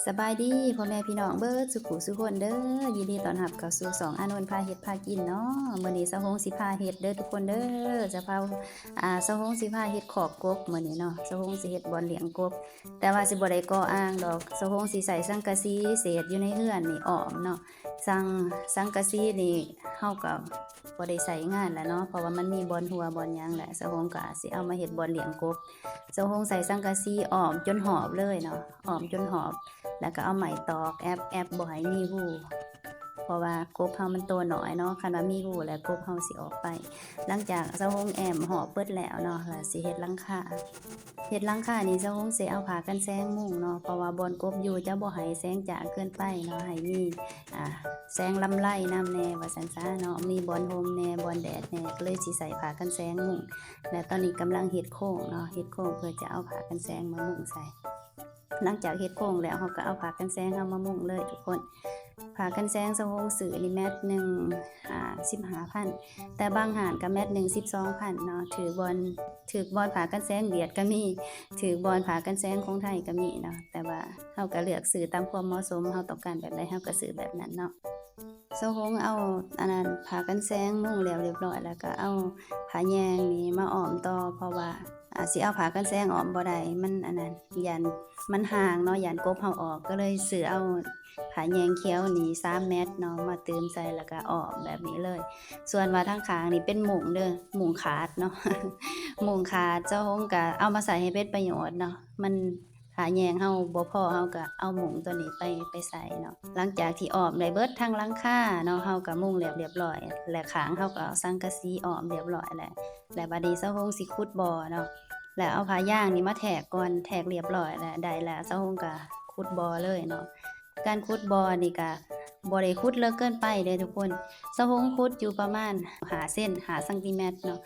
ສະບາຍດີພໍ່ແມ່ພີ່ນ້ອງເບິດສູ່ຜູ້ສູ່ຄົນເດີ ຍິນດີຕ້ອນຮັບເຂົ້າສູ່ຊ່ອງອານົນພາເຮັດພາກິນເນາະ. ມື້ນີ້ສາວຫົງຊິພາເຮັດເດີທຸກຄົນເດີ ສາວ ອາ ສາວຫົງຊິພາເຮັດຄອກກົບມື້ນີ້ເນາະ. ສາວຫົງຊິເຮັດບ່ອນລ້ຽງກົບ ແຕ່ວ່າຊິບໍ່ໄດ້ກໍ່ອ່າງດອກ ສາວຫົງຊິໃຊ້ສັງກະສີເສດຢູ່ໃນເຮືອນນີ້ອ້ອມເນາະ. ສັງ ສັງກະສີນີ້ເຮົາກໍບໍ່ໄດ້ໃຊ້ງານແລ້ວເນາະ ເພາະວ່າມັນມີບ່ອນຮົ່ວບ່ອນຫຍັງແຫຼະ. ສາວຫົງກໍຊິເອົາມາເຮັດບ່ອນລ້ຽງກົບ. ສາວຫົງໃສ່ສັງກະສີອ້ອມຈົນຮອບເລີຍເນາະ ອ້ອມຈົນຮອບ ແລ້ວກໍເອົາໄມ້ຕອກແອບໆ ບໍ່ໃຫ້ມີຮູ ເພາະວ່າກົບເຮົາມັນໂຕນ້ອຍເນາະ ຄັນວ່າມີຮູແລ້ວກົບເຮົາຊິອອກໄປ. ຫຼັງຈາກສາວຫົງແອ້ມຮອບເບິດແລ້ວເນາະ ແລ້ວຊິເຮັດຫຼັງຄາ ເຮັດຫຼັງຄານີ້ສາວຫົງຊິເອົາຜ້າກັນແສງມຸງເນາະ ເພາະວ່າບ່ອນກົບຢູ່ຈະບໍ່ໃຫ້ແສງຈ້າເກີນໄປເນາະ ໃຫ້ມີ ອ່າ ແສງລຳໄລນຳແດ່ວ່າຊັ້ນຊະເນາະ ມີບ່ອນຮົ່ມແດ່ ບ່ອນແດດແດ່ ກໍເລີຍຊິໃສ່ຜ້າກັນແສງມຸງ. ແລະຕອນນີ້ກຳລັງເຮັດໂຄງເນາະ ເຮັດໂຄງເພື່ອຈະເອົາຜ້າກັນແສງມາມຸງໃສ່. ຫຼັງຈາກເຮັດໂຄງແລ້ວ ເຮົາກໍເອົາຜ້າກັນແສງເຮົາມາມຸງເລີຍທຸກຄົນ. ຜ້າກັນແສງສາວຫົງຊື້ນີ້ແມັດໜຶ່ງ ອ່າ ສິບຫ້າພັນ ແຕ່ບາງຮ້ານກໍແມັດໜຶ່ງ ສິບສອງພັນເນາະ ຖືກບ່ອນ ຖືກບ່ອນຜ້າກັນແສງຫວຽດກໍມີ ຖືກບ່ອນຜ້າກັນແສງຂອງໄທກໍມີເນາະ ແຕ່ວ່າເຮົາກໍເລືອກຊື້ຕາມຄວາມເໝາະສົມ ເຮົາຕ້ອງການແບບໃດເຮົາກໍຊື້ແບບນັ້ນເນາະ. ສາວຫົງເອົາອັນນັ້ນຜ້າກັນແສງມຸງແລ້ວຮຽບຮ້ອຍ ແລ້ວກໍເອົາຜ້າແຍງນີ້ມາອ້ອມຕໍ່ ເພາະວ່າ ອາດຊິເອົາຜ້າກັນແສງອ້ອມບໍ່ໄດ້ ມັນອັນນັ້ນ ຢ້ານມັນຫ່າງເນາະ ຢ້ານກົບເຮົາອອກ ກໍເລີຍຊື້ເອົາຜ້າແຍງຂຽວນີ້ສາມແມັດເນາະ ມາຕື່ມໃສ່ ແລ້ວກໍອ້ອມແບບນີ້ເລີຍ. ສ່ວນວ່າທາງຂ້າງນີ້ເປັນມຸ້ງເດີ ມຸ້ງຂາດເນາະ ມຸ້ງຂາດ ສາວຫົງກໍເອົາມາໃຊ້ໃຫ້ເປັນປະໂຫຍດເນາະ ມັນ ຜ້າແຍງເຮົາບໍ່ພໍ ເຮົາກໍເອົາມຸ້ງຕົວນີ້ໄປ ໄປໃສ່ເນາະ. ຫຼັງຈາກທີ່ອ້ອມໄດ້ເບິດທັງຫຼັງຄາເນາະ ເຮົາກໍມຸງແລ້ວຮຽບຮ້ອຍ ແລະຂ້າງເຮົາກໍເອົາສັງກະສີອ້ອມຮຽບຮ້ອຍແລ້ວ ແລະບາດນີ້ສາວຫົງຊິຂຸດບໍ່ເນາະ ແລະເອົາຜ້າຢາງນີ້ມາແທກກ່ອນ ແທກຮຽບຮ້ອຍແລ້ວ ໄດ້ແລ້ວ ສາວຫົງກໍຂຸດບໍ່ເລີຍເນາະ. ການຂຸດບໍ່ນີ້ກະບໍ່ໄດ້ຂຸດເລິກເກີນໄປເດ້ທຸກຄົນ ສາວຫົງຂຸດຢູ່ປະມານຫ້າເຊັນ ຫ້າຊັງຕີແມັດເນາະ.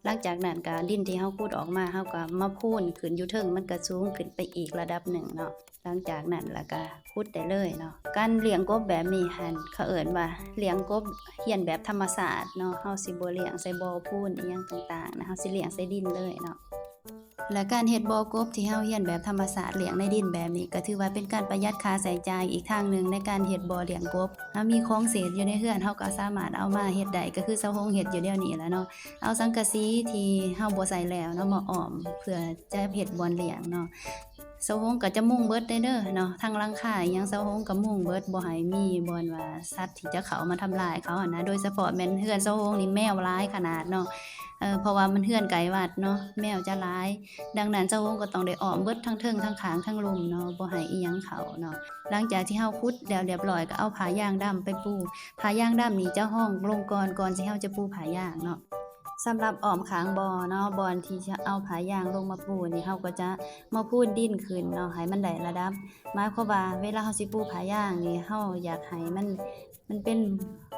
ຫຼັງຈາກນັ້ນກະດິນທີ່ເຮົາຂຸດອອກມາ ເຮົາກະມາພູນຂຶ້ນຢູ່ເທິງ ມັນກະສູງຂຶ້ນໄປອີກລະດັບໜຶ່ງເນາະ. ຫຼັງຈາກນັ້ນລະກະຂຸດໄດ້ເລີຍເນາະ. ການລ້ຽງກົບແບບນີ້ຫັ້ນ ເຂົາເອີ້ນວ່າລ້ຽງກົບຮຽນແບບທຳມະຊາດເນາະ ເຮົາຊິບໍ່ລ້ຽງໃສ່ບໍ່ພູນອີ່ຫຍັງຕ່າງໆນະ ເຮົາຊິລ້ຽງໃສ່ດິນເລີຍເນາະ. ແລະການເຮັດບໍ່ກົບທີ່ເຮົາຮຽນແບບທຳມະຊາດ ລ້ຽງໃນດິນແບບນີ້ ກໍຖືວ່າເປັນການປະຢັດຄ່າໃຊ້ຈ່າຍອີກທາງໜຶ່ງໃນການເຮັດບໍ່ລ້ຽງກົບ. ເຮົາມີຂອງເສດຢູ່ໃນເຮືອນ ເຮົາກໍສາມາດເອົາມາເຮັດໄດ້ ກໍຄືສາວຫົງເຮັດຢູ່ດຽວນີ້ແຫຼະເນາະ. ເອົາສັງກະສີທີ່ເຮົາບໍ່ໃຊ້ແລ້ວເນາະ ມາອ້ອມ ເພື່ອຈະເຮັດບ່ອນລ້ຽງເນາະ. ສາວຫົງກໍຈະມຸງເບິດເດີເນາະ ທັງຫຼັງຄາອີ່ຫຍັງ ສາວຫົງກໍມຸງເບິດ ບໍ່ໃຫ້ມີບ່ອນວ່າສັດທີ່ຈະເຂົ້າມາທຳລາຍເຂົາຫັ້ນນະ ໂດຍສະເພາະແມ່ນເຮືອນສາວຫົງນີ້ແມວຫຼາຍຂະໜາດເນາະ. ເອີ ເພາະວ່າມັນເຮືອນໃກ້ວັດເນາະ ແມວຈະຫຼາຍ. ດັ່ງນັ້ນສາວຫົງກໍຕ້ອງໄດ້ອ້ອມເບິດທັງເທິງທັງຂ້າງທັງລຸ່ມເນາະ ບໍ່ໃຫ້ອີ່ຫຍັງເຂົ້າເນາະ. ຫຼັງຈາກທີ່ເຮົາຂຸດແລ້ວຮຽບຮ້ອຍ ກໍເອົາຜ້າຢາງດຳໄປປູ. ຜ້າຢາງດຳນີ້ຈະຮອງລົງກ່ອນ ກ່ອນທີ່ເຮົາຈະປູຜ້າຢາງເນາະ. ສຳລັບອ້ອມຂ້າງບໍ່ເນາະ ບ່ອນທີ່ຈະເອົາຜ້າຢາງລົງມາປູນີ້ ເຮົາກໍຈະມາພູນດິນຂຶ້ນເນາະ ໃຫ້ມັນໄດ້ລະດັບ. ໝາຍຄວາມວ່າເວລາເຮົາຊິປູຜ້າຢາງນີ້ ເຮົາຢາກໃຫ້ມັນ ມັນເປັນ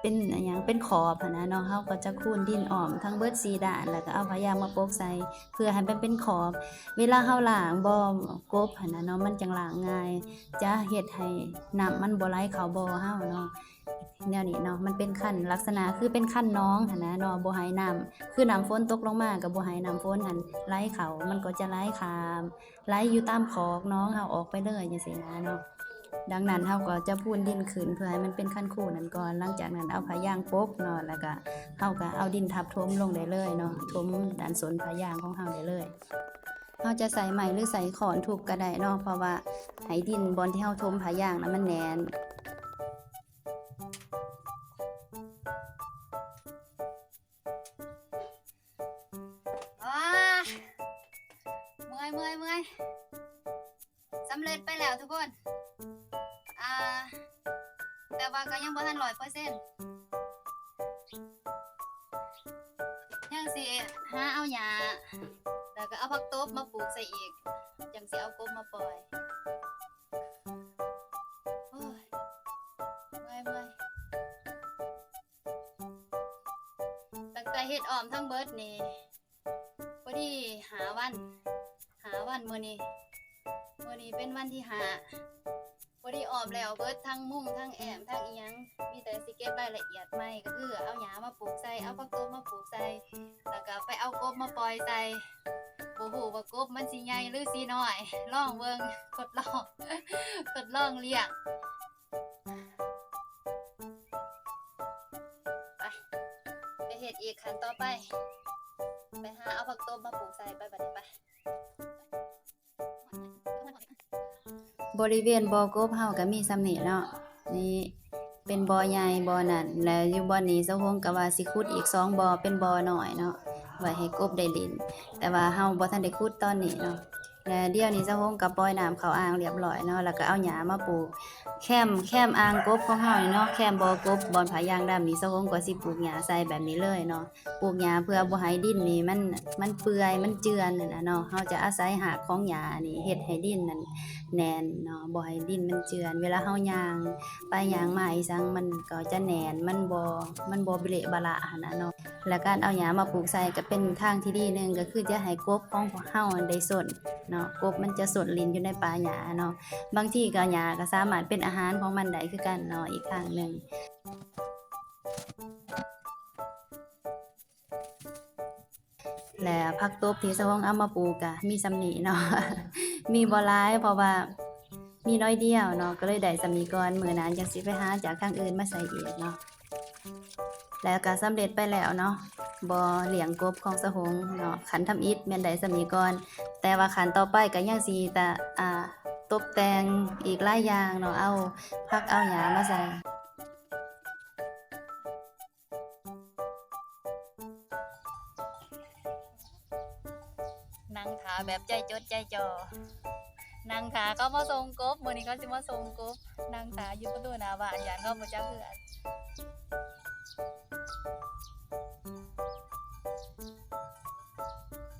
ເປັນອີ່ຫຍັງ ເປັນຂອບຫັ້ນນະເນາະ ເຮົາກໍຈະຄູນດິນອ້ອມທັງເບິດສີ່ດ້ານ ແລ້ວກໍເອົາຜ້າຢາງມາປົກໃສ່ ເພື່ອໃຫ້ມັນເປັນຂອບ. ເວລາເຮົາລ້າງບໍ່ກົບຫັ້ນນະເນາະ ມັນຈັ່ງລ້າງງ່າຍ ຈະເຮັດໃຫ້ນ້ຳມັນບໍ່ໄຫຼເຂົ້າບໍ່ເຮົາເນາະ. ແນວນີ້ເນາະ ມັນເປັນຄັນ ລັກສະນະຄືເປັນຄັນໜອງຫັ້ນນະເນາະ ບໍ່ໃຫ້ນ້ຳ ຄືນ້ຳຝົນຕົກລົງມາ ກໍບໍ່ໃຫ້ນ້ຳຝົນຫັ້ນໄຫຼເຂົ້າ ມັນກໍຈະໄຫຼຂ້າມ ໄຫຼຢູ່ຕາມຂອກໜອງເຮົາອອກໄປເລີຍຈັ່ງຊີ້ນະເນາະ. ດັ່ງນັ້ນເຮົາກໍຈະພູນດິນຂຶ້ນເພື່ອໃຫ້ມັນເປັນຄັນຄູນັ້ນກ່ອນ ຫຼັງຈາກນັ້ນເອົາຜ້າຢາງປົກເນາະ ແລ້ວກໍເຮົາກໍເອົາດິນທັບຖົມລົງໄດ້ເລີຍເນາະ ຖົມດ້ານສົ້ນຜ້າຢາງຂອງເຮົາໄດ້ເລີຍ. ເຮົາຈະໃຊ້ໄມ້ ຫຼື ໃຊ້ຄ້ອນທຸບກໍໄດ້ເນາະ ເພາະວ່າໃຫ້ດິນບ່ອນທີ່ເຮົາຖົມຜ້າຢາງນະມັນແໜ້ນ. ໂອ້ຍ ເມື່ອຍ ເມື່ອຍ ເມື່ອຍ. ສຳເລັດໄປແລ້ວທຸກຄົນ ອ່າ ແຕ່ວ່າກໍຍັງບໍ່ທັນຮ້ອຍເປີເຊັນ ຍັງຊິຫາເອົາຫຍ້າ ແລ້ວກໍເອົາຜັກຕົບມາປູກໃສ່ອີກ ຈັ່ງຊິເອົາກົບມາປ່ອຍ. ໂອ້ຍ ເມື່ອຍ ເມື່ອຍ. ຕັ້ງແຕ່ເຮັດອ້ອມທັງເບິດນີ້ ພໍດີຫ້າວັນ ຫ້າວັນ ມື້ນີ້ ມື້ນີ້ເປັນວັນທີຫ້າ ພໍດີອ້ອມແລ້ວເບິດ ທັງມຸງ ທັງແອ້ມ ທັງອີ່ຫຍັງ ມີແຕ່ຊິເກັບລາຍລະອຽດໃໝ່ ກໍຄືເອົາຫຍ້າມາປູກໃສ່ ເອົາຜັກຕົບມາປູກໃສ່ ແລ້ວກໍໄປເອົາກົບມາປ່ອຍໃສ່. ບໍ່ຮູ້ວ່າກົບມັນຊິໃຫຍ່ຫຼືຊິນ້ອຍ ລອງເບິ່ງ ທົດລອງ ທົດລອງລ້ຽງ. ໄປ ໄປເຮັດອີກຂັ້ນຕໍ່ໄປ ໄປຫາເອົາຜັກຕົບມາປູກໃສ່ ໄປ ບາດນີ້ໄປ. ບໍລິເວນບໍ່ກົບເຮົາກໍມີສ່ຳນີ້ເນາະ ນີ້ເປັນບໍ່ໃຫຍ່ບໍ່ນັ້ນ ແລ້ວຢູ່ບ່ອນນີ້ສາວຫົງກໍວ່າຊິຂຸດອີກສອງບໍ່ ເປັນບໍ່ນ້ອຍເນາະ ໄວ້ໃຫ້ກົບໄດ້ຫຼິ້ນ ແຕ່ວ່າເຮົາບໍ່ທັນໄດ້ຂຸດຕອນນີ້ເນາະ. ແລະ ດຽວນີ້ສາວຫົງກໍປ່ອຍນ້ຳເຂົ້າອ່າງລຽບລ້ອຍເນາະ ແລ້ວກໍເອົາຫຍ້າມາປູກແຄມ ແຄມອ່າງກົບຂອງເຮົານີ້ເນາະ ແຄມບໍ່ກົບ ບ່ອນຜ້າຢາງດຳນີ້ ສາວຫົງກໍຊິປູກຫຍ້າໃສ່ແບບນີ້ເລີຍເນາະ. ປູກຫຍ້າເພື່ອບໍ່ໃຫ້ດິນນີ້ມັນ ມັນເປື່ອຍ ມັນເຈື່ອນຫັ້ນນະເນາະ. ເຮົາຈະອາໄສຮາກຂອງຫຍ້ານີ້ເຮັດໃຫ້ດິນນັ້ນແໜ້ນເນາະ ບໍ່ໃຫ້ດິນມັນເຈື່ອນ. ເວລາເຮົາຍ່າງໄປຍ່າງມາອີ່ສັງ ມັນກໍຈະແໜ້ນ ມັນບໍ່ ມັນບໍ່ເບະບະລະຫັ້ນນະເນາະ. ແລະ ການເອົາຫຍ້າມາປູກໃສ່ກໍເປັນທາງທີ່ດີໜຶ່ງ ກໍຄືຈະໃຫ້ກົບຂອງພວກເຮົາໄດ້ຊົນເນາະ ກົບມັນຈະຊົນຫຼິ້ນຢູ່ໃນປ່າຫຍ້າເນາະ. ບາງທີກໍຫຍ້າກໍສາມາດເປັນອາຫານຂອງມັນໄດ້ຄືກັນເນາະ ອີກທາງໜຶ່ງ. ແລະ ຜັກຕົບທີ່ສາວຫົງເອົາມາປູກກະມີສ່ຳນີ້ເນາະ ມີບໍ່ຫຼາຍ ເພາະວ່າມີໜ້ອຍດຽວເນາະ ກໍເລີຍໄດ້ສ່ຳນີ້ກ່ອນ ມື້ໜ້າຈັ່ງຊິໄປຫາຈາກທາງອື່ນມາໃສ່ອີກເນາະ. ແລ້ວກໍສຳເລັດໄປແລ້ວເນາະ ບໍ່ລ້ຽງກົບຂອງສາວຫົງເນາະ ຂັ້ນທຳອິດແມ່ນໄດ້ສ່ຳນີ້ກ່ອນ ແຕ່ວ່າຂັ້ນຕໍ່ໄປກໍຍັງຊິຕະ ອ່າ ຕົບແຕ່ງອີກຫຼາຍຢ່າງເນາະ ເອົາຜັກເອົາຫຍ້າມາໃສ່. ນັ່ງຖ້າແບບໃຈຈົດໃຈຈໍ່ ນັ່ງຖ້າເຂົາມາສົ່ງກົບ ມື້ນີ້ເຂົາຊິມາສົ່ງກົບ ນັ່ງຖ້າຢູ່ປະຕູໜ້າບ້ານ ຢ້ານເຂົາບໍ່ຈັກເຮືອນ.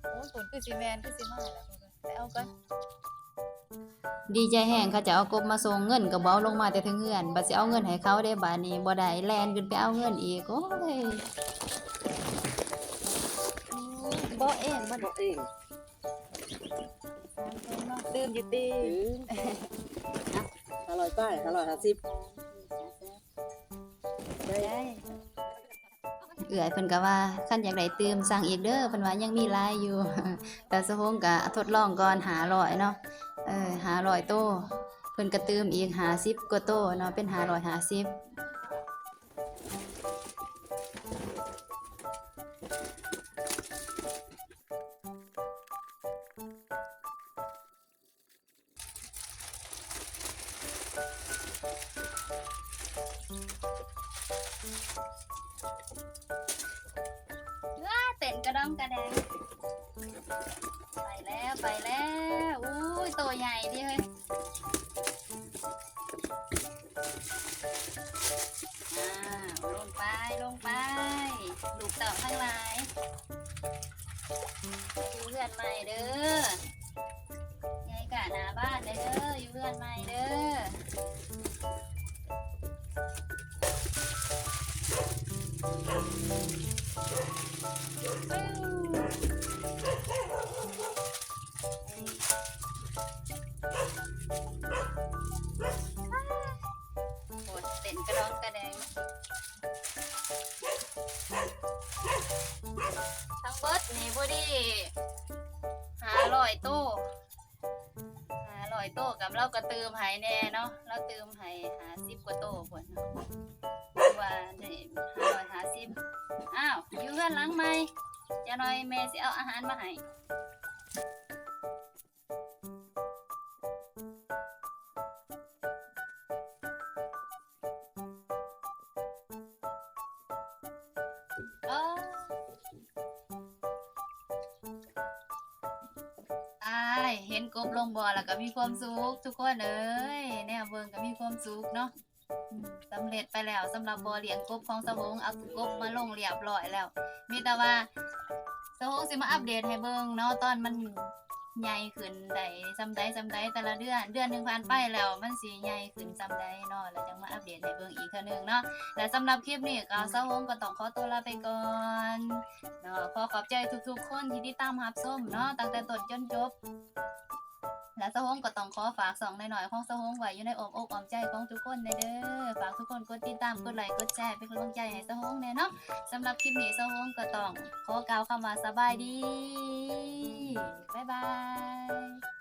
ໂອ້ຍ ພຸ້ນຄືຊິແມ່ນ ຄືຊິມາແລ້ວ ໄປເອົາກ່ອນ. ດີໃຈແຮງ ເຂົາເຈົ້າເອົາກົບມາສົ່ງ ເງິນກໍບໍ່ເອົາລົງມາແຕ່ເທິງເຮືອນ ບັດຊິເອົາເງິນໃຫ້ເຂົາເດ້ ບາດນີ້ບໍ່ໄດ້ ແລ່ນຂຶ້ນໄປເອົາເງິນອີກ ໂອ້ຍ. ບໍ່ເອງ ບໍ່ເອງ ຕື່ມຢູ່ຕິ ຫ້າຮ້ອຍປາຍ ຫ້າຮ້ອຍຫ້າສິບ ໄດ້. ເອື້ອຍເພິ່ນກໍວ່າ ຄັນຢາກໄດ້ຕື່ມສັ່ງອີກເດີ ເພິ່ນວ່າຍັງມີຫຼາຍຢູ່ ແຕ່ສາວຫົງກໍທົດລອງກ່ອນ ຫ້າຮ້ອຍເນາະ ເອີ ຫ້າຮ້ອຍໂຕ ເພິ່ນກໍຕື່ມອີກຫ້າສິບກວ່າໂຕເນາະ ເປັນຫ້າຮ້ອຍຫ້າສິບ. ວ້າ ເຕັ້ນກະດອງກະແດງ ໄປແລ້ວ ໄປແລ້ວ ອຸ້ຍ ໂຕໃຫຍ່ເດເຮີ້ຍ. ອ້າວ ລົງໄປ ລົງໄປ ລູກເຕົ້າທັງຫຼາຍ ຢູ່ເຮືອນໃໝ່ເດີ ຍາຍກະໜ້າບ້ານເດີ ຢູ່ເຮືອນໃໝ່ເດີ. ໂອ້ຍ ເຕັ້ນກະດອງກະແດງ ທັງເບິດນີ້ພໍດີຫ້າຮ້ອຍໂຕ ຫ້າຮ້ອຍໂຕ ກັບລາວກໍຕື່ມໃຫ້ແດ່ເນາະ ລາວຕື່ມໃຫ້ຫ້າສິບກວ່າໂຕພຸ້ນ ຄືວ່າໄດ້ຫ້າຮ້ອຍຫ້າສິບ. ອ້າວ ຢູ່ເຮືອນຫຼັງໃໝ່ ຈັກໜ້ອຍແມ່ຊິເອົາອາຫານມາໃຫ້. ອ້າຍ ເຫັນກົບລົງບໍ່ ແລ້ວກໍມີຄວາມສຸກ ທຸກຄົນເອີຍ ແນວເບິ່ງກໍມີຄວາມສຸກເນາະ. ອືມ ສຳເລັດໄປແລ້ວ ສຳລັບບໍ່ລ້ຽງກົບຂອງສາວຫົງ ເອົາກົບມາລົງລຽບລ້ອຍແລ້ວ ມີແຕ່ວ່າສາວຫົງຊິມາອັບເດດໃຫ້ເບິ່ງເນາະ ຕອນມັນໃຫຍ່ຂຶ້ນໄດ້ສ່ຳໃດສ່ຳໃດ ແຕ່ລະເດືອນ ເດືອນໜຶ່ງຜ່ານໄປແລ້ວ ມັນຊິໃຫຍ່ຂຶ້ນສ່ຳໃດເນາະ ແລ້ວຈັ່ງມາອັບເດດໃຫ້ເບິ່ງອີກເທື່ອໜຶ່ງເນາະ. ແລະ ສຳລັບຄລິບນີ້ກໍສາວຫົງກໍຕ້ອງຂໍຕົວລາໄປກ່ອນເນາະ ຂໍຂອບໃຈທຸກໆຄົນທີ່ຕິດຕາມຮັບຊົມເນາະ ຕັ້ງແຕ່ຕົ້ນຈົນຈົບ. ແລະ ສາວຫົງກໍຕ້ອງຂໍຝາກຊ່ອງນ້ອຍໆຂອງສາວຫົງໄວ້ຢູ່ໃນອ້ອມອົກອ້ອມໃຈຂອງທຸກຄົນແດ່ເດີ. ຝາກທຸກຄົນກົດຕິດຕາມ, ກົດໄລ, ກົດແຊ ເປັນກຳລັງໃຈໃຫ້ສາວຫົງແດ່ເນາະ. ສຳລັບຄລິບນີ້ ສາວຫົງກໍຕ້ອງຂໍກ່າວຄຳວ່າສະບາຍດີ. ບາຍບາຍ.